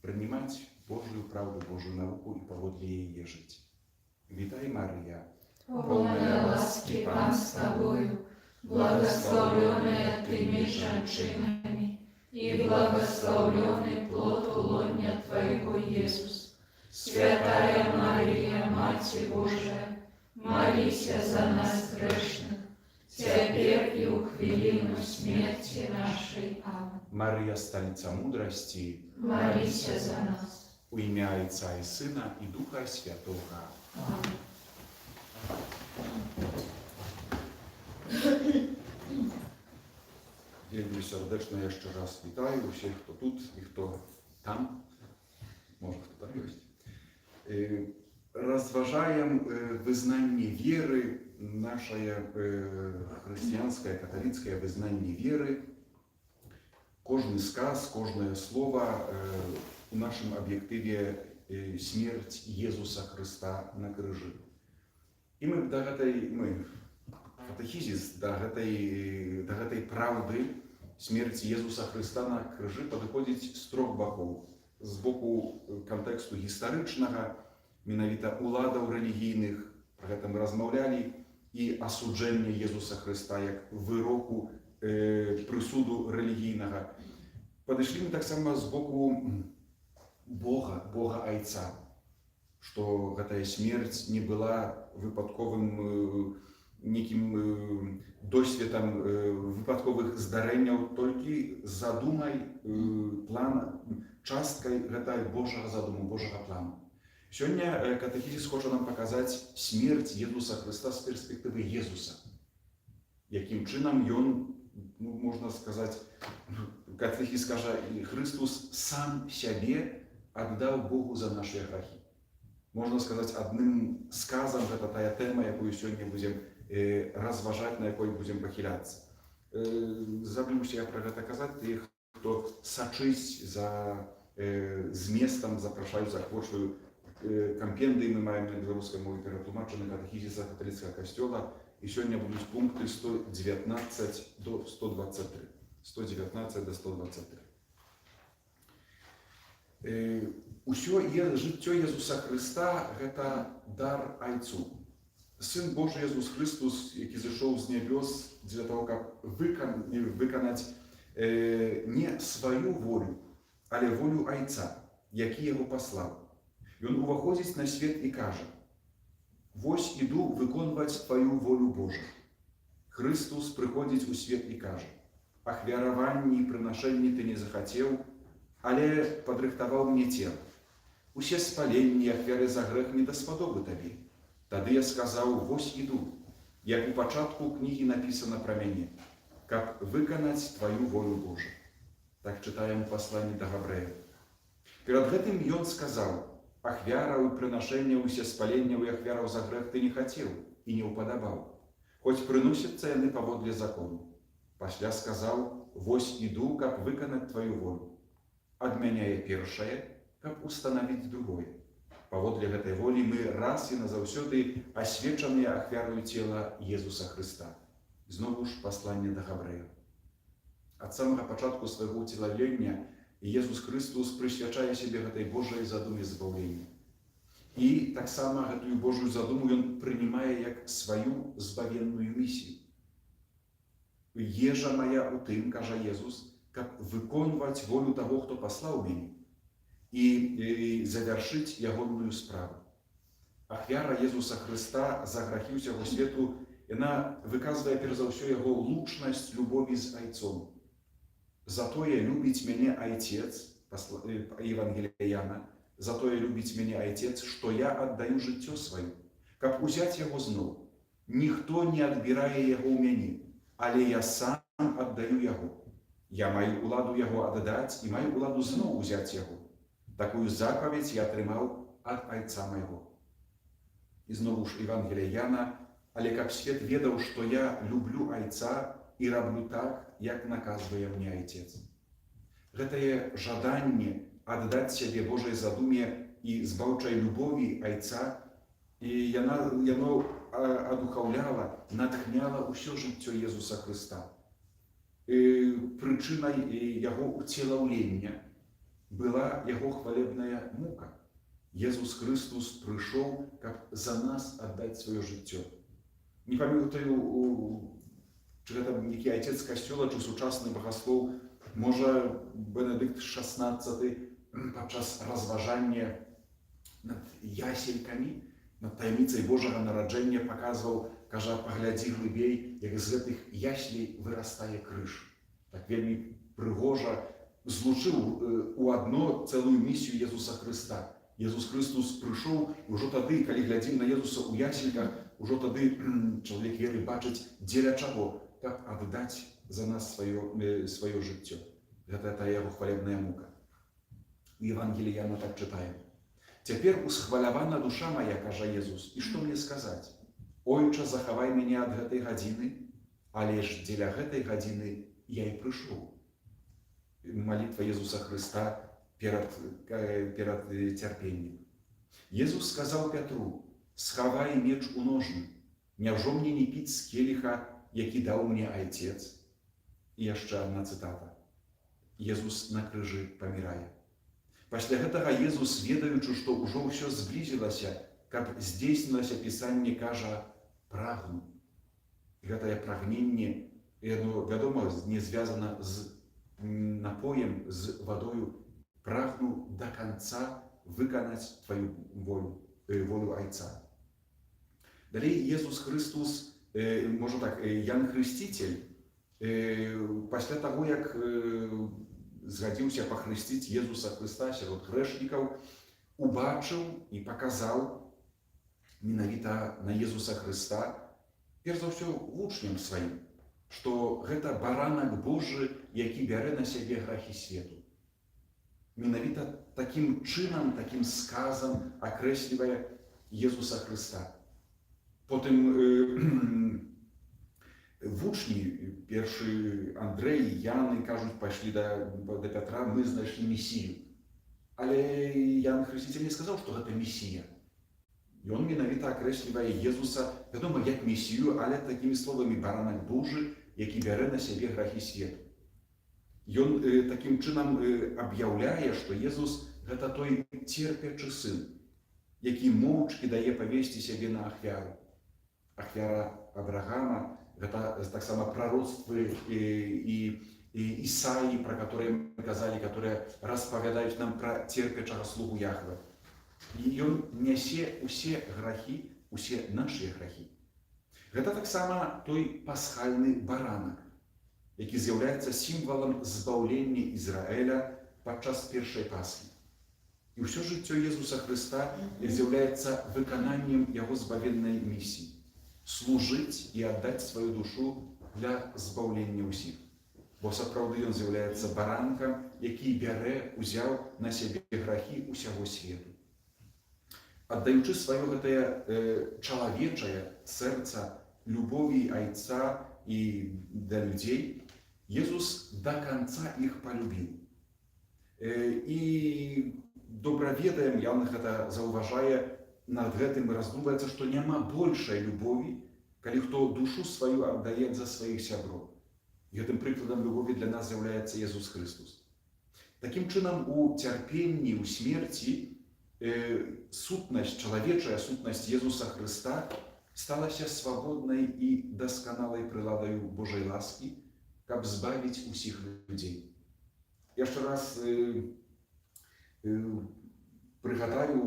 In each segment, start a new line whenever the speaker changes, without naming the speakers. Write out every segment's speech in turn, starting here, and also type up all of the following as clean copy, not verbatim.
Прымаць Божую праўду, Божую навуку і паводле яе жыць. Вітай, Марыя,
Поўная ласкі, Пан з Табою, благаслаўлёная Ты між жанчынамі, і благаслаўлёны плод улоння Твайго, Езус. Святая Марыя, Маці Божая, маліся за нас грэшных, цяпер і ў хвіліну смерці нашай. Амэн.
Марыя, сталіца мудрасці,
Маліся за нас.
У імя Айца і Сына, і Духа Святога.
Амэн.
Вельмі сардэчна яшчэ раз вітаю усіх, хто тут і хто там. Можа, хто там ёсць. Разважаем вызнанне веры, нашае хрысціянскае, каталіцкае вызнанне веры. Кожны сказ, кожнае слово у нашым аб'ектыве смерць Езуса Хрыста на крыжы. І мы да гэтай мы катэхізіс да гэтай праўды смерці Езуса Хрыста на крыжы падыходзіць з трох бакоў. З боку кантэксту гістарычнага, менавіта уладаў рэлігійных, пра гэта мы размаўлялі, і асуджэнне Езуса Хрыста як выроку прысуду рэлігійнага. Падышлі мы таксама з боку Бога, Бога Айца, што гэтая смерць не была выпадковым нейкім досведам выпадковых здарэнняў, толькі задумай, план, часткай гэтай Божага задуму, Божага плану. Сёння катэхізіс хоча нам паказаць смерць Езуса Хрыста з перспектывы Езуса. Якім чынам ён, ну, можна сказаць, катэхіз кажа, і Хрыстус сам сябе аддаў Богу за нашыя грахі. Можна сказаць, адным сказам гэта тая тэма, якую сёння будзем разважаць, на якой будзем пахіляцца. Забыўся я пра гэта казаць, тых, хто сачыць за зместам, запрашаю, заахвочваю. Кампендыі мы маем на беларускай мове ператлумачаны катэхізіса каталіцкага касцёла, і сёння будуць пункты 119 до 123. 119 до 123. Усё жыццё Езуса Хрыста — гэта дар Айцу. Сын Божы Езус Хрыстус, які зышоў з нябёс дзеля таго, каб выканаць не сваю волю, але волю Айца, які яго паслаў. Ён уваходзіць на свет і кажа: «Вось іду выконваць тваю волю, Божа». Хрыстус прыходзіць у свет і кажа: «Ахвяраванні і прынашэнні ты не захацеў, але падрыхтаваў мне цела. Усе спаленні і ахвяры за грэх не даспадобы табе. Тады я сказаў: вось іду, як у пачатку кнігі напісана пра мяне, каб выканаць тваю волю, Божа». Так чытаем у пасланні да габрэяў. Перад гэтым ён сказаў: «Ахвяраў і прынашэнняў, усеспаленняў і ахвяраў за грэх ты не хацеў і не ўпадабаў, хоць прыносяцца яны паводле закону». Пасля сказаў: «Вось іду, каб выканаць тваю волю». Адмяняе першае, каб устанавіць другое. Паводле гэтай волі мы раз і назаўсёды асвечаныя ахвяраю цела Езуса Хрыста. Зноўу ж пасланне да габрэяў. Ад самага пачатку свайго ўцелаўлення Езус Хрыстус прысвячае сябе гэтай Божай задуме збаўлення. І таксама гэтую Божую задуму ён прынімае як сваю збавенную місію. «Ежа моя ў тым, — кажа Езус, — каб выконваць волю таго, хто паслаў мяне, і завяршыць ягоную справу». Ахвяра Езуса Хрыста за грахі ўсяго свету, яна выказвае перш за ўсё яго лучнасць любові з Айцом. «Затое любіць мяне Айцец», Евангелія Яна, «затое любіць мяне Айцец, што я аддаю жыццё сваё, каб узяць яго зноў. Ніхто не адбірае яго ў мяне, але я сам аддаю яго. Я маю уладу яго аддаць і маю уладу зноў узяць яго. Такую запаведзь я атрымаў ад Айца майго». І зноўу ж Евангелія Яна: «Але каб свет ведаў, што я люблю Айца і раблю так, як наказвае мне Айцец». Гэтае жаданне аддаць сябе Божай задуме і збаўчай любові Айца, і яно адухаўляла, натхняла ўсё жыццё Езуса Хрыста. Прычынай яго ўцелаўлення Была яго хвалебная мука. Езус Хрыстус прыйшоў, каб за нас аддаць сваё жыццё. Не памятаю, ці гэта нейкі айцец касцёла, ці сучасны багаслоў, можа, Бенедыкт XVI падчас разважання над яселькамі, над таямніцай Божага нараджэння паказваў, кажа: «Паглядзі глыбей, як з гэтых яслей вырастае крыж». Так вельмі прыгожа злучыў у адно цэлую місію Езуса Хрыста. Езус Хрыстус прыйшоў, і ўжо тады, калі глядзім на Езуса ў ясельках, ужо тады чалавек веры бачыць, дзеля чаго, каб аддаць за нас сваё жыццё. Гэта тая яго хвалебная мука. У Евангеліі Яна так чытаем: «Цяпер усхвалявана душа моя, — кажа Езус, — і што мне сказаць? Ойча, захавай мяне ад гэтай гадзіны, але ж дзеля гэтай гадзіны я і прыйшоў». Малітва Езуса Хрыста перад цярпеннем. Езус сказаў Пятру: «Схавай меч у ножны. Няўжо мне не піць з келіха, які даў мне Айцец?» І яшчэ адна цытата. Езус на крыжы памірае. Пасля гэтага Езус, ведаючы, што ўжо ўсё зблізілася, каб здзейснілася Пісанне, кажа: «Прагну». Гэтае прагненне, яно, вядома, не звязана з напоем, з вадою. «Прагну да канца выканаць тваю волю, волю Айца». Далей Езус Хрыстус, можа так, Ян Хрысціцель, пасля таго, як згадзіўся пахрысціць Езуса Хрыста сярод грэшнікаў, убачыў і паказаў менавіта на Езуса Хрыста, перш за ўсё вучням сваім, што гэта баранак Божы, які бярэ на сябе грахі свету. Менавіта такім чынам, такім сказам акрэслівае Езуса Хрыста. Потым вучні, першы Андрэй, Ян, і кажуць, пайшлі да Пятра: «Мы знайшлі Месію». Але Ян Хрысціцель не сказаў, што гэта Месія. Ён менавіта акрэслівае Езуса, вядома, як Месію, але такімі словамі: «Баранак Божы, які бярэ на сябе грахі свету». Ён такім чынам аб'яўляе, што Езус гэта той церпячы сын, які моўчкі дае павесці сябе на ахвяру. Ахвяра Абрагама, гэта таксама прароцтвы і Ісаі, пра которые мы казалі, которые распавядаюць нам пра церпячага слугу Яхве. І ён нясе усе грахі, усе нашыя грахі. Гэта таксама той пасхальны баранак, які з'яўляецца сімвалам збаўлення Ізраэля падчас першай Пасхі. І ўсё жыццё Езуса Хрыста з'яўляецца выкананнем яго збавеннай місіі: служыць і аддаць сваю душу для збаўлення ўсіх. Бо сапраўды ён з'яўляецца баранкам, які бярэ, узяў на сябе грахі ўсяго свету. Аддаючы сваё гэтае чалавечае сэрца любові Айца і да людзей, Езус да канца іх палюбіў. І добра ведаем, Ян гэта заўважае, над гэтым раздумваецца, што няма большай любові, калі хто душу сваю аддае за сваіх сяброў. І гэтым прыкладам любові для нас з'яўляецца Езус Хрыстус. Такім чынам, у цярпенні, у смерці сутнасць, чалавечая сутнасць Езуса Хрыста сталася свабоднай і дасканалай прыладаю Божай ласкі, каб збавіць усіх людзей. Яшчэ раз прыгадаю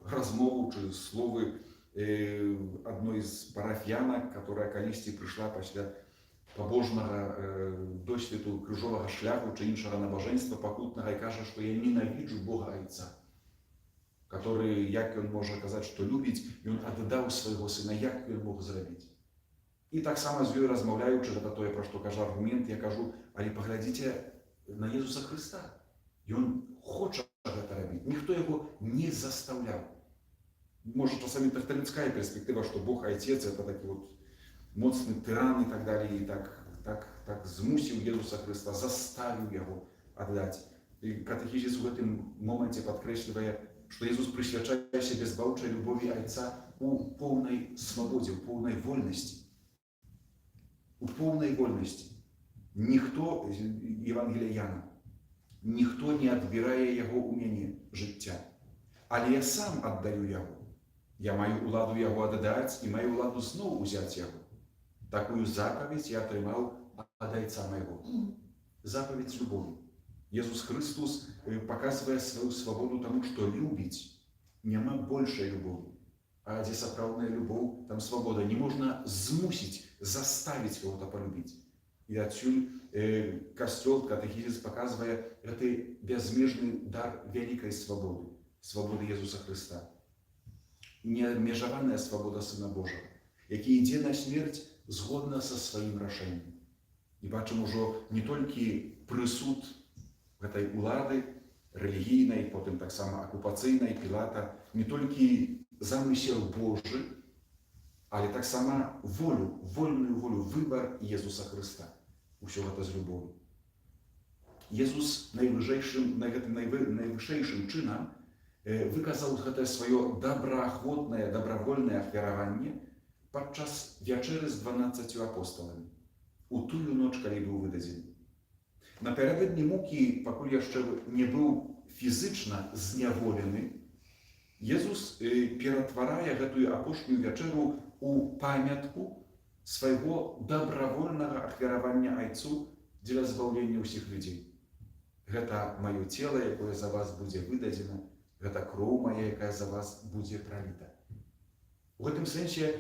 размову чы словы адной з парафіянак, которая калісьці прыйшла пасля пабожнага досведу крыжовага шляху чы іншага набажэнства пакутнага і кажа, што «я ненавіджу Бога Айца, который, як ён можа казаць, што любіць, ён аддаў свайго сына, як ён мог зрабіць?» І таксама з ёй размаўляючы, гэта тое, пра што кажа аргумент, я кажу: «Але паглядзіце на Езуса Хрыста. Ён хоча гэта рабіць. Ніхто яго не застаўляў». Можа, часамі так людская перспектыва, што Бог Айцец — это такі вот моцны тыран і так далее, і так змусіў Езуса Хрыста, заставіў яго аддаць. І катэхізіс у гэтым моманце падкрэслівае, што Езус прысвячае сябе збаўчай любові Айца у поўнай свабодзе, у поўнай вольнасці. У поўнай вольнасці. Ніхто, Евангелія Яна, Ніхто не адбірае яго ў мяне, жыцця, але я сам аддаю яго. Я маю ўладу яго аддаць і маю ўладу зноў узяць яго. Такую запаведзь я атрымаў ад Айца майго». Запаведзь любові. Езус Хрыстус паказвае сваю свабоду таму, што любіць. Няма большай любові. А дзе сапраўдная любоў, там свабода. Не можна змусіць, заставіць кого-то полюбіць. І адсюль касцёл, катэхізіс паказвае гэты бязмежны дар вялікай свабоды, свабоды Езуса Хрыста. Неабмежаваная свабода Сына Божага, які ідзе на смерць згодна са сваім рашэннем. І бачым ужо не толькі прысуд гэтай улады рэлігійнай, потым таксама акупацыйнай Пілата, не толькі замысел Божы, але таксама волю, вольную волю, выбар Езуса Хрыста. Усё гэта з любові. Езус найвышэйшым, на гэтым найвышэйшым чынам выказаў гэтае сваё добраахвотнае, добравольнае ахвяраванне падчас вячэры з 12 апосталамі у тую ноч, калі быў выдадзены. Напярэдадні мукі, пакуль яшчэ не быў фізычна зняволены, Езус ператварае гэтую апошнюю вячэру у памятку свайго добравольнага ахвяравання Айцу дзеля збаўлення ўсіх людзей. «Гэта маё цела, якое за вас будзе выдадзена, гэта кроў моя, якая за вас будзе праліта». У гэтым сэнсе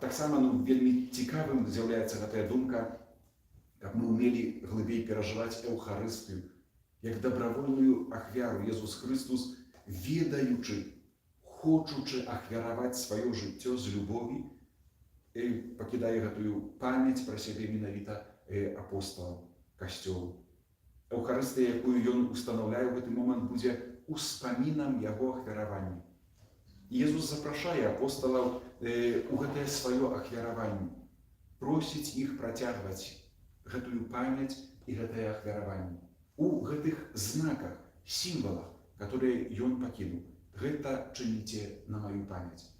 таксама, ну, вельмі цікавым з'яўляецца гэтая думка, каб мы умелі глыбей перажываць Эўхарыстыю як добравольную ахвяру. Езус Хрыстус, ведаючы, хочучы ахвяраваць сваё жыццё з любові, пакідае гэтую памяць пра сябе менавіта апосталам, касцёлу. Эўхарыстыя, якую ён устанаўляе ў гэты момант, будзе успамінам яго ахвяравання. Езус запрашае апосталаў у гэтае сваё ахвяраванне, просіць іх працягваць гэтую памяць і гэтае ахвяраванне у гэтых знаках, сімвалах, которые ён пакінуў. «Гэта чыніце на маю памяць».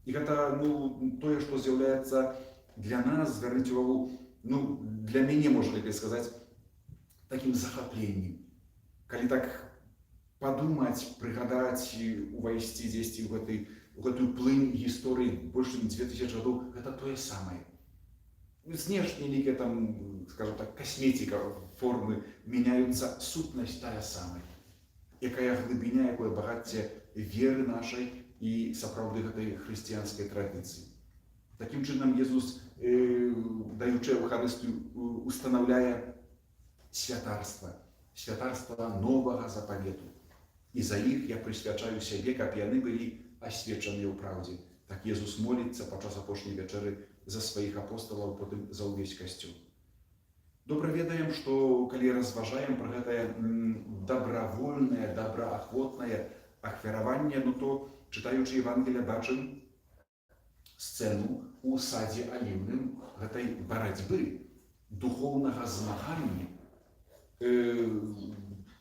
І гэта, ну, тое, што з'яўляецца для нас, звярніце увагу, ну, для мяне, можна лепей сказаць, такім захапленнем. Калі так падумаць, прыгадаць, увайсці дзесьці ў гэтую плынь гісторыі больш чым 2000 гадоў, гэта тое самае. Знешне нейкія там, скажем так, касметика, формы меняются, сутнасць тая самая. Якая глыбіня, якое багацце веры нашай і сапраўды гэтай хрысціянскай традыцыі. Такім чынам Езус, даючы Эўхарыстыю, устанаўляе святарства, святарства новага запавету. «І за іх я прысвячаю сябе, каб яны былі асвечаныя ў праўдзе». Так Езус моліцца падчас апошняй вячэры за сваіх апосталаў, потым за ўвесь касцёл. Добра ведаем, што калі разважаем пра гэтае добравольнае, добраахвотнае ахвяраванне, ну то, чытаючы Евангелие, бачым сцэну у садзе аліўным гэтай барацьбы, духоўнага змагання.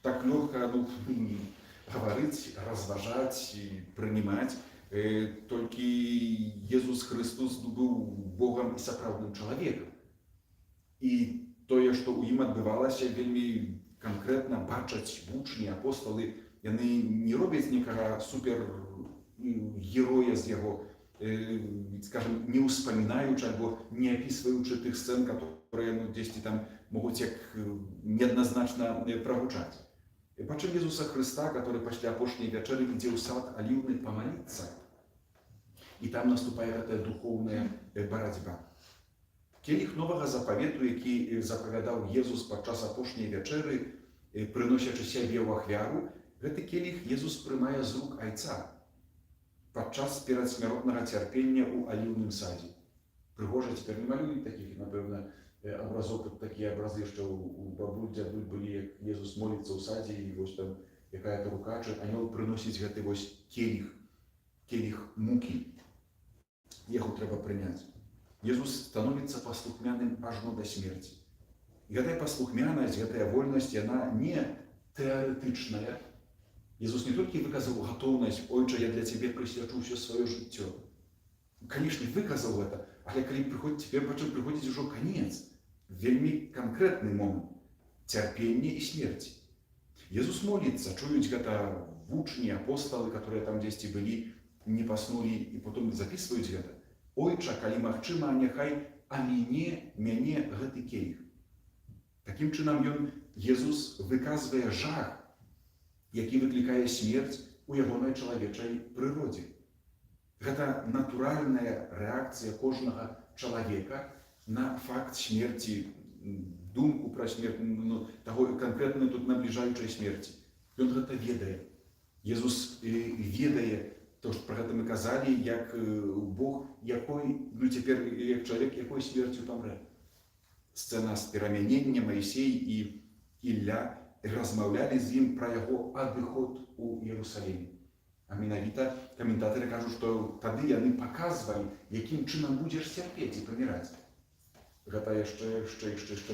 Так лёгка, ну, гаварыць, разважаць і прынімаць. Толькі Езус Хрыстус, ну, быў Богам і сапраўдным чалавекам. І тое, што ў ім адбывалася, вельмі канкрэтна бачаць вучні, апосталы, яны не робяць некага супер героя з яго, скажем, не ўспамінаючы альбо не апісваючы тых сцэн, которые, ну, дзесьці там могуць як неадназначна прагучаць. І бачым Езуса Хрыста, который пасля апошняй вячэры ідзе ў сад аліўны памаліцца. І там наступае гэтая духоўная барацьба. Келіх новага запавету, які запавядаў Езус падчас апошняй вячэры, прыносячы сябе ў ахвяру, гэты келіх Езус прымае з рук Айца падчас перадсмяротнага цярпення ў аліўным садзе. Прыгожа, цяпер не малююць такіх, напэўна, абразоў, тут такія абразы яшчэ у бабуль, дзядуль былі, як Езус моліцца ў садзе, і вось там якая-то рука чы анёл прыносіць гэты вось келіх, келіх мукі. Яго трэба прыняць. Езус становіцца паслухмяным ажно да смерці. І гэтая паслухмянасць, гэтая вольнасць, яна не тэарэтычная. Езус не толькі выказаў гатоўнасць: «Ойча, я для цябе прысвячу ўсё сваё жыццё». Канешне, выказаў гэта, але калі прыходзіць, цяпер пачаў прыходзіць ужо канец, вельмі канкрэтны момант. Цярпенне і смерці. Езус моліцца, чуюць гэта вучні, апосталы, которые там дзесьці былі, не паснулі і потом записываюць гэта. «Ойча, калі магчыма, няхай аміне мяне гэты келіх». Такім чынам ён, Езус, выказвае жах, які выклікае смерць у ягонай чалавечай прыродзе. Гэта натуральная рэакцыя кожнага чалавека на факт смерці, думку пра смерць, ну, таго канкрэтна тут набліжаючай смерці. Ён гэта ведае. Езус ведае, то, што пра гэта мы казалі, як Бог, якой, ну, цяпер як чалавек, якой смерцю памрэ. Сцэна з перамянення: Маісей і Ілля размаўлялі з ім пра яго адыход у Ерусаліме. А менавіта каментатары кажуць, што тады яны паказвалі, якім чынам будзеш цярпець і паміраць. Гэта яшчэ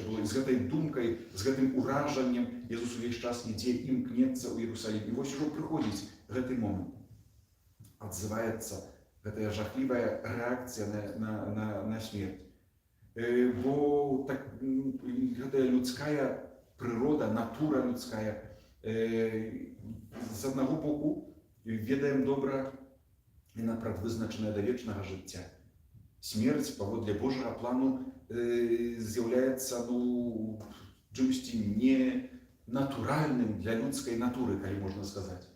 было. І з гэтай думкай, з гэтым уражаннем Езус увесь час ідзе, імкнецца ў Ерусалім. І вось ужо прыходзіць гэты момант. Адзываецца гэтая жахлівая рэакцыя на смерць. Бо так, гэтая людская прырода, натура людская, з аднаго боку, ведаем добра, яна прадвызначаная да вечнага жыцця. Смерць паводле Божага плану з'яўляецца, ну, чымсьці не натуральным для людскай натуры, калі можна сказаць.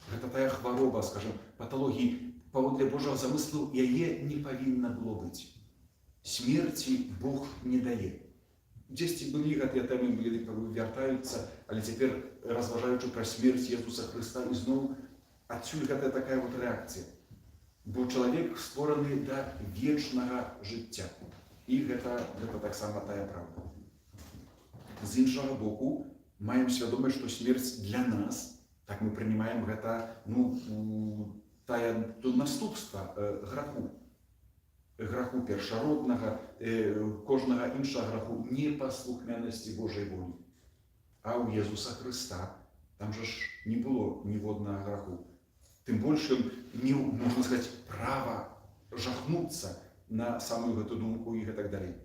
Гэта тая хвароба, скажем, паталогіі, паводле Божага замыслу яе не павінна было быць. Смерці Бог не дае. Дзесьці былі гэтыя тэмы, былі, вяртаюцца, але цяпер, разважаючы пра смерць Езуса Хрыста, ізноў адсюль гэтая такая вот рэакцыя. Бо чалавек створаны да вечнага жыцця. І гэта таксама тая праўда. З іншага боку, маем свядомасць, што смерць для нас, так мы прымаем гэта, ну, тая, то наступства граху. Граху першароднага, кожнага іншага граху, непаслухмянасці Божай волі. А ў Езуса Хрыста там жа ж не было ніводнага граху. Тым больш ён меў, можна сказаць, права жахнуцца на самую гэту думку і гэтак далей.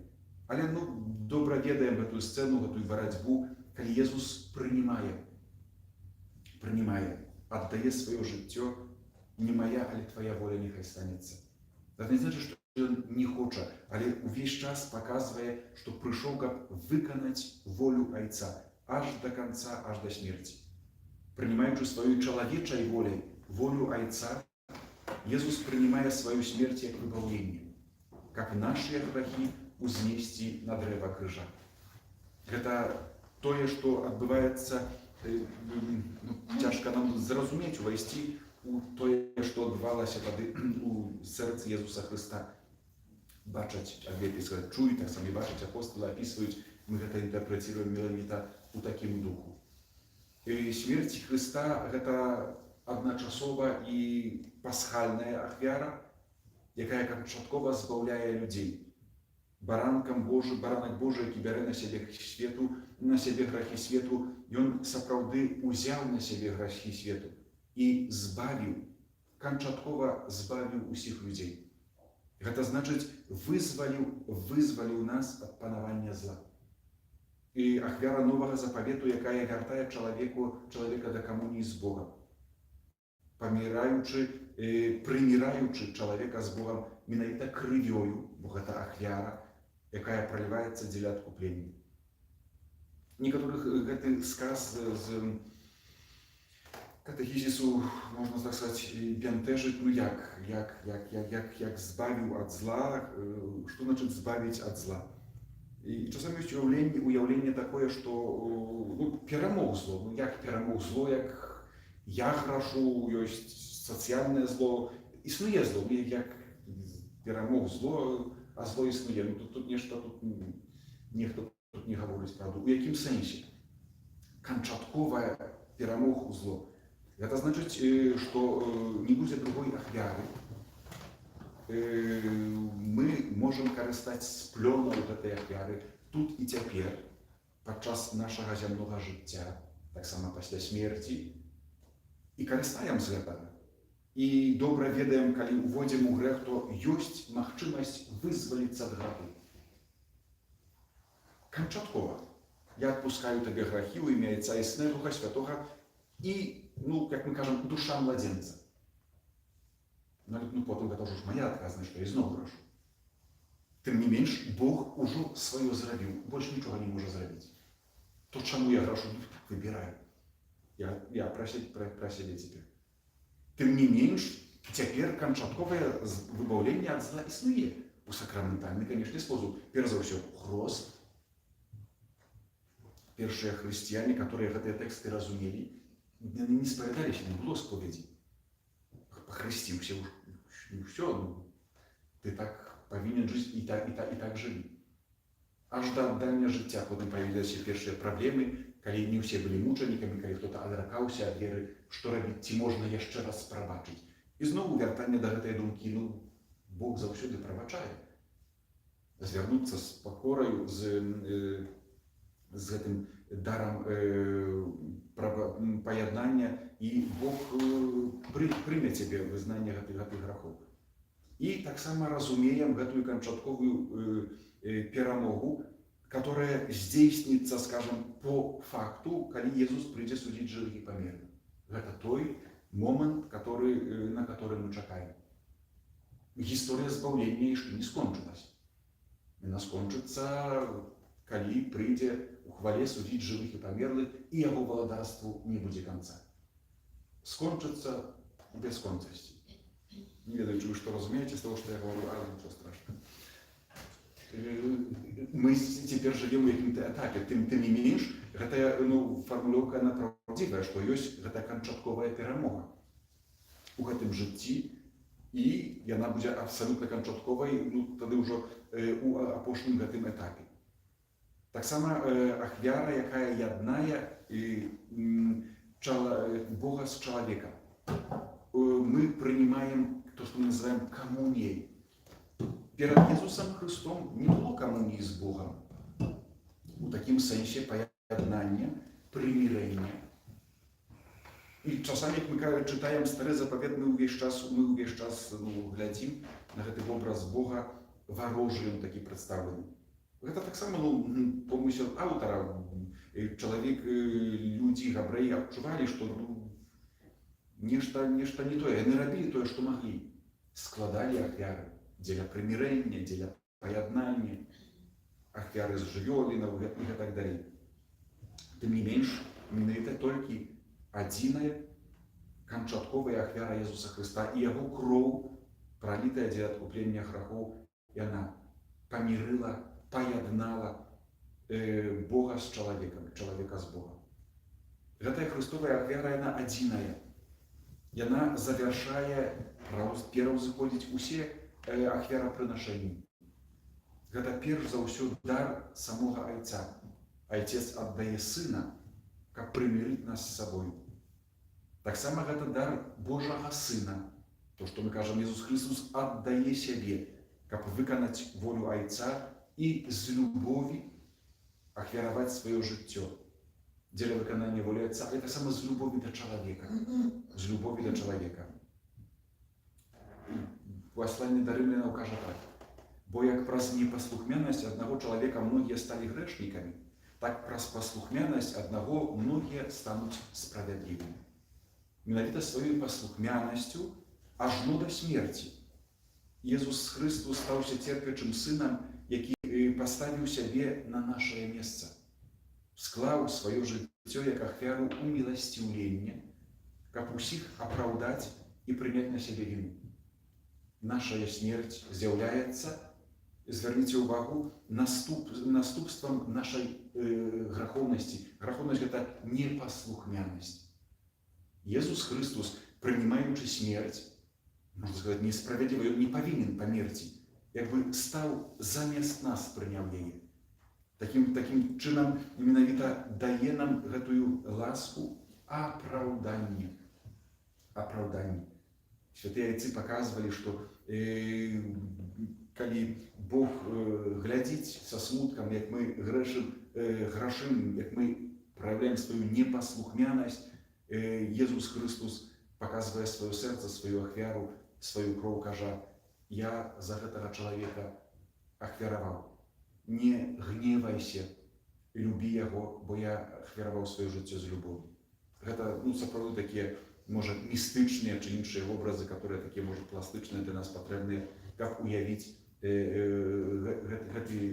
Але, ну, добра ведаем гэтую сцэну, гэтую барацьбу, калі Езус прынімае, аддае сваё жыццё: «Не моя, але твоя воля няхай станецца». Это не значит, што ён не хоча, але увесь час паказвае, што прыйшоў, каб выканаць волю Айца аж до конца, аж да смерці. Прынімаючы сваёй чалавечай воляй волю Айца, Езус прынімае сваю смерць як выбаўленне, каб нашыя грахі узнесці на дрэва крыжа. Гэта тое, што адбываецца, ну, цяжка нам зразумець, увайсці у тое, што адбывалася тады у сэрцы Езуса Хрыста. Бачаць, а лепей сказаць, чуюць, таксама і бачаць апосталы, апісваюць, мы гэта інтэрпрэтируем менавіта у такім духу. І смерць Хрыста — гэта адначасова і пасхальная ахвяра, якая канчаткова збаўляе людзей. Баранкам Божы, баранак Божы, які бярэ на сябе грахі свету, ён сапраўды узяў на сябе грахі свету і збавіў, канчаткова збавіў усіх людзей. Гэта значыць, вызваліў нас ад панавання зла. І ахвяра новага запавету, якая вяртае чалавека да камуніі з Богам. Паміраючы, прыміраючы чалавека з Богам менавіта крывёю, бо гэта ахвяра, якая праліваецца дзеля адкуплення. Некаторых гэты сказ з катэхізісу, можна так сказаць, бянтэжыць, ну як збавіў ад зла, што значыць збавіць ад зла? І часамі ёсць уяўленне такое, што, ну, перамог зло. Ну, як перамог зло, як я грашу, ёсць сацыяльнае зло, існуе зло, ну, як перамог зло, а зло існуе. Ну, тут нешта тут, нехта тут не гаворыць праўду. У якім сэнсе? Канчатковая перамог зло. Гэта значыць, што не будзе другой ахвяры. Мы можам карыстаць з плёнаў гэтай ахвяры тут і цяпер, падчас нашага зямнога жыцця, таксама пасля смерці, і карыстаем з гэтага. І добра ведаем, калі уводзім у грэх, то ёсць магчымасць вызваліцца ад граху. Канчаткова. Я адпускаю табе грахі ў імя Айца і Сына і Духа Святога, і, ну, як мы кажам, душа младенца. Ну, але, ну, потым гэта ўжо ж моя адказнасць, што я ізноў грашу. Тым не менш, Бог ужо сваё зрабіў, больш нічога не можа зрабіць. То чаму я грашу? Ну, так выбіраю. Я пра сябе цяпер. Тым не менш, цяпер канчатковае выбаўленне ад зла існуе у сакраментальны, конечно, спосаб. Перш за ўсё, хрост. Першыя хрысціяне, которые гэтыя тэксты разумелі, яны не спавядаліся, не было споведзі. Пахрысціўся, і ўсё, ну, ты так павінен жыць, і так, і так, і так жылі. Аж да аддання жыцця. Потым паявіліся першыя праблемы, калі не ўсе былі мучанікамі, калі хто-то адракаўся ад веры, што рабіць, ці можна яшчэ раз прабачыць? І зноў вяртанне да гэтай думкі: ну, Бог заўсёды прабачае. Звярнуцца з пакораю, з гэтым дарам паяднання, і Бог прыме цябе вызнанне гэтых грахоў. І таксама разумеем гэтую канчатковую перамогу, которая здзейсніцца, скажем, по факту, калі Езус прыйдзе судзіць жывых і памерлых. Гэта той момант, на который мы чакаем. Гісторыя збаўлення яшчэ не скончылась. Яна скончыцца, калі прыйдзе у хвале судзіць жывых і памерлых, і яго валадарству не будзе канца. Скончыцца у бясконцасці. Не ведаю, ці вы што разумееце з того, што я говорю, але ничего страшного. Мы цяпер жывем у якім-то этапе. Тым не менш, гэтая, ну, фармулёўка, она праўдзівая, што ёсць гэта канчатковая перамога у гэтым жыцці, і яна будзе абсалютна канчатковай, ну, тады ўжо у апошнім гэтым этапе. Таксама ахвяра, якая яднае Бога з чалавекам. Мы прынимаем то, что мы называем коммунией. Перад Езусам Хрыстом не было камуніі з Богам у такім сэнсе паяднання, прымірэння. І часамі, як мы чытаем Стары Запавет, мы ўвесь час, ну, глядзім на гэты вобраз Бога, варожы ён такі прадстаўлены. Гэта таксама, ну, помысел аўтара. Чалавек, людзі, габрэі адчувалі, што, ну, нешта не тое. Яны рабілі тое, што маглі. Складалі ахвяры дзеля прымірэння, дзеля паяднання, ахвяры з жывёлінаў і гэтак далей. Тым не менш, менавіта толькі адзіная канчатковая ахвяра Езуса Хрыста і яго кроў, пралітая дзеля адкуплення грахоў, яна памірыла, паяднала Бога з чалавекам, чалавека з Богам. Гэтая Хрыстовая ахвяра, яна адзіная. Яна завяршае, пераўзыходзіць усе ахвярапрынашэнні. Гэта перш за ўсё дар самога Айца. Айцец аддае Сына, каб прымірыць нас з сабою. Таксама гэта дар Божага Сына. То, што мы кажам, Езус Хрыстус аддае сябе, каб выканаць волю Айца і з любові ахвяраваць сваё жыццё дзеля выканання волі Айца, але таксама з любові да чалавека. З любові да чалавека. Пасланне да рымлянаў кажа так: «Бо як праз непаслухмянасць аднаго чалавека многія сталі грэшнікамі, так праз паслухмянасць аднаго многія стануць справядлівымі». Менавіта сваёй паслухмянасцю ажно да смерці Езус Хрыстус стаўся церпячым сынам, які паставіў сябе на нашае месца, склаў сваё жыццё як ахвяру уміласціўлення, каб усіх апраўдаць і прыняць на сябе віну. Нашая смерць з'яўляецца, звярніце ўвагу, наступствам нашай грахоўнасці. Грахоўнасць — гэта непаслухмянасць. Езус Хрыстус, прымаючы смерць, можна сказаць, несправядліва, ён не павінен памерці, як бы стаў замест нас, прыняў яе. Такім чынам менавіта дае нам гэтую ласку апраўдання. Апраўданне. Святыя айцы паказвалі, што калі Бог глядзіць са смуткам, як мы грэшым, грашым, як мы праяўляем сваю непаслухмянасць, Езус Хрыстус паказвае сваё сэрца, сваю ахвяру, сваю кроў, кажа: «Я за гэтага чалавека ахвяраваў. Не гневайся, Любі яго, бо я ахвяраваў сваё жыццё з любові». Гэта, ну, сапраўды такія, можа, містычныя чы іншыя вобразы, которые такія, можа, пластычныя для нас патрэбныя, каб уявіць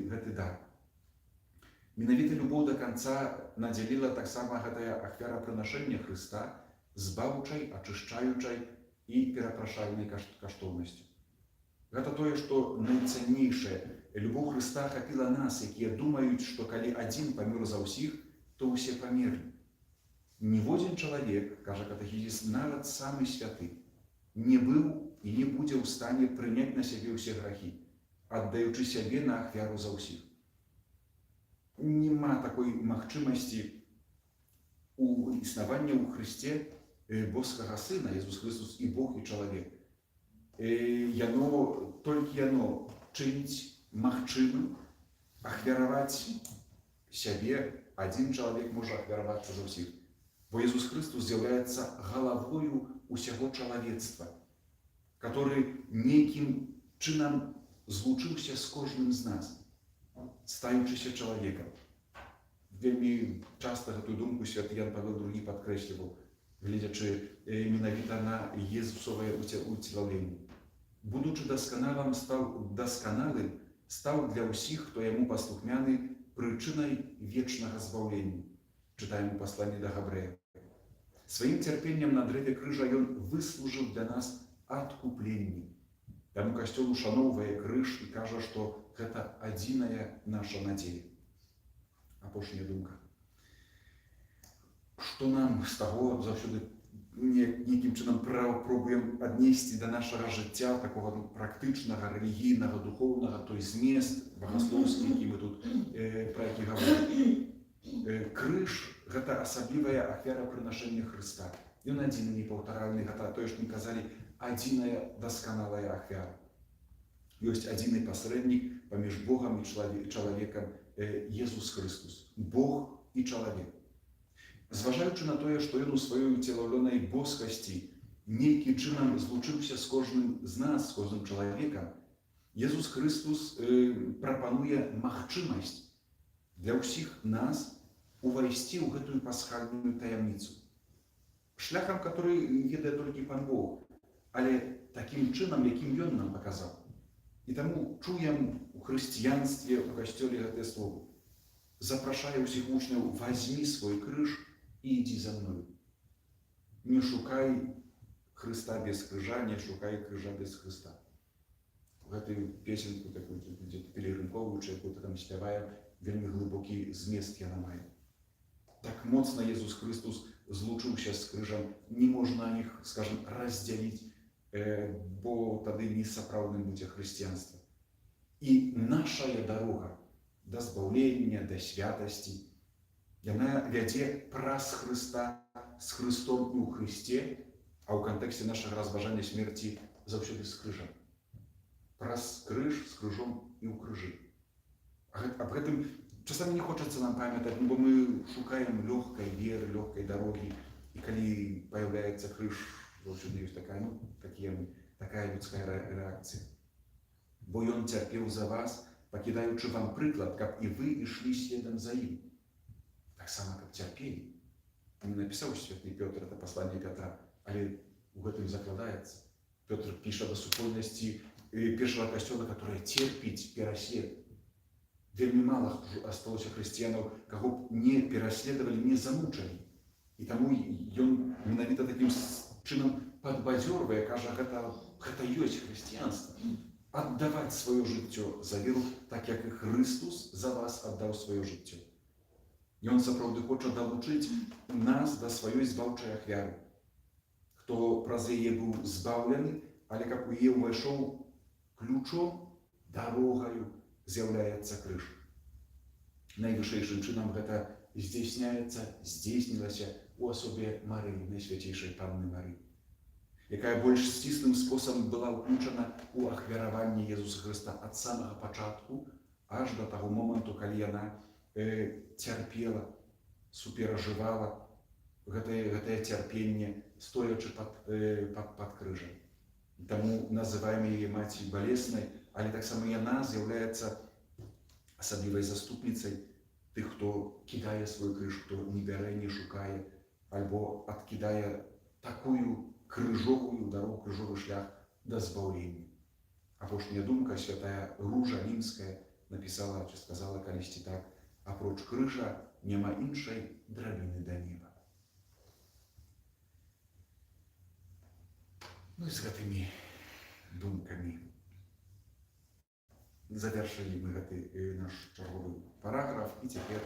гэты дар. Менавіта любоў да канца надзяліла таксама гэтае ахвярапрынашэнне Хрыста збаўчай, ачышчаючай і перапрашальнай каштоўнасцю. Гэта тое, што найцэннейшае. Любоў Хрыста ахапіла нас, якія думаюць, што калі адзін памёр за ўсіх, то ўсе памерлі. Ніводзін чалавек, кажа катэхізіс, нават самы святы, не быў і не будзе ў стане прыняць на сябе ўсе грахі, аддаючы сябе на ахвяру за ўсіх. Няма такой магчымасці у існавання ў Хрысце боскага Сына. Езус Хрыстус і Бог, і чалавек. Яно, толькі яно чыніць магчымым ахвяраваць сябе. Адзін чалавек можа ахвяравацца за ўсіх. Бо Езус Хрыстус з'яўляецца галавою усяго чалавецтва, который нейкім чынам злучыўся з кожным з нас, стаючыся чалавекам. Вельмі часта гэтую думку святы Ян Павел II падкрэсліваў, гледзячы менавіта на Езусовае уцелаўленне. Будучы дасканалым, стаў для ўсіх, хто яму паслухмяны, прычынай вечнага збаўлення. Чытаем у пасланні да Габрэяў. Сваім цярпеннем на дрэве крыжа ён выслужыў для нас адкупленне. Таму касцёл ушаноўвае крыж і кажа, што гэта адзіная наша надзея. Апошняя думка. Што нам з таго заўсёды нейкім чынам пробуем аднесці да нашага жыцця, такога, ну, практычнага, рэлігійнага, духоўнага, той змест багаслоўскі, які мы тут пра які гаворым. Крыж гэта асаблівая ахвярапрынашэнне Хрыста. Ён адзіны непаўтаральны, гэта тое, што мы казалі, адзіная дасканалая ахвяра. Ёсць адзіны пасрэднік паміж Богам і чалавекам, Езус Хрыстус, Бог і чалавек. Зважаючы на тое, што ён у сваёй уцелаўлёнай боскасці нейкім чынам злучыўся з кожным з нас, з кожным чалавекам, Езус Хрыстус прапануе магчымасць для ўсіх нас увайсці ў гэтую пасхальную таямніцу. Шляхам, который ведае толькі Пан Бог, але такім чынам, якім ён нам паказаў. І таму чуем у хрысціянстве, у касцёле гэтае слово. Запрашае ўсіх вучняў: «Вазьмі свой крыж і ідзі за мною». Не шукай Хрыста без крыжа, не шукай крыжа без Хрыста. Гэтую песенку такую, дзе пілігрымковую, чи якую там спяваем, вельмі глыбокі змест яна мае. Так моцна Езус Хрыстус злучыўся з крыжам, не можна іх, скажем, раздзяліць, бо тады не сапраўдным будзе хрысціянства. І нашая дарога да збаўлення, да святасці, яна вядзе праз Хрыста, з Хрыстом і ў Хрысце, а ў кантэксце нашага разважання смерці заўсёды з крыжам. Праз крыж, з крыжом і ў крыжы. Аб гэтым часамі не хочацца нам памятаць, ну, бо мы шукаем лёгкай веры, лёгкай дарогі, і калі паяўляецца крыж, заўсёды ёсць такая, ну, такія мы, такая людская рэакцыя. Бо ён цярпеў за вас, пакідаючы вам прыклад, каб і вы ішлі следам за ім. Таксама, каб цярпелі. Не напісаў святы Пётр это пасланне Пятра, але у гэтым закладаецца. Пётр піша да супольнасці першага касцёла, которая церпіць пераслед. Вельмі мала хто асталося хрысціянаў, каго б не пераследавалі, не замучалі. І таму ён менавіта такім чынам падбадзёрвае, кажа, гэта ёсць хрысціянства. Аддаваць сваё жыццё за веру, так як і Хрыстус за вас аддаў сваё жыццё. Ён сапраўды хоча далучыць нас да сваёй збаўчай ахвяры. Хто праз яе быў збаўлены, але каб у яе ўвайшоў, ключом, дарогаю з'яўляецца крыж. Найвышэйшым чынам гэта здзяйсняецца, здзейснілася у асобе Марыі, Найсвяцейшай Панны Марыі, якая больш сціслым спосабам была ўключана ў ахвяраванне Езуса Хрыста ад самага пачатку аж да таго моманту, калі яна цярпела, суперажывала гэтае цярпенне, стоячы пад крыжам. Таму называем яе маці балеснай, але таксама яна з'яўляецца асаблівай заступніцай. Тых, хто кідае свой крыж, хто не бярэ, не шукае, альбо адкідае такую крыжовую дарогу, крыжовы шлях да збаўлення. Апошняя думка: святая Ружа Лімская напісала ці сказала калісьці так: «Апроч крыжа няма іншай драбіны да неба». Ну і з гэтымі думкамі завяршылі мы гэты наш чарговы параграф, і цяпер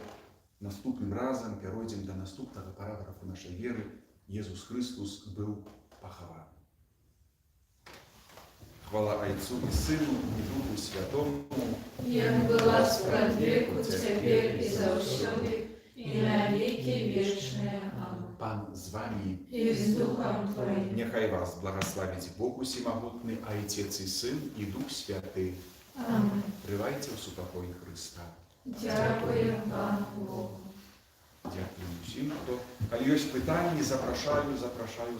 наступным разам пяройдзем да наступнага параграфу нашай веры: Езус Хрыстус быў пахаваны. Хвала Айцу і Сыну, і Духу Святому,
Як была спрадвеку, цяпер і заўсёды, і на векі вечныя. Амэн.
Пан з вамі.
І з духам тваім.
Няхай вас благаславіць Бог усемагутны, Айцец і Сын, і Дух Святы.
Амэн.
Трывайце ў супакоі Хрыста.
Дзякуем Пану Богу.
Дзякую ўсім, хто. Калі ёсць пытанні, запрашаю, запрашаю.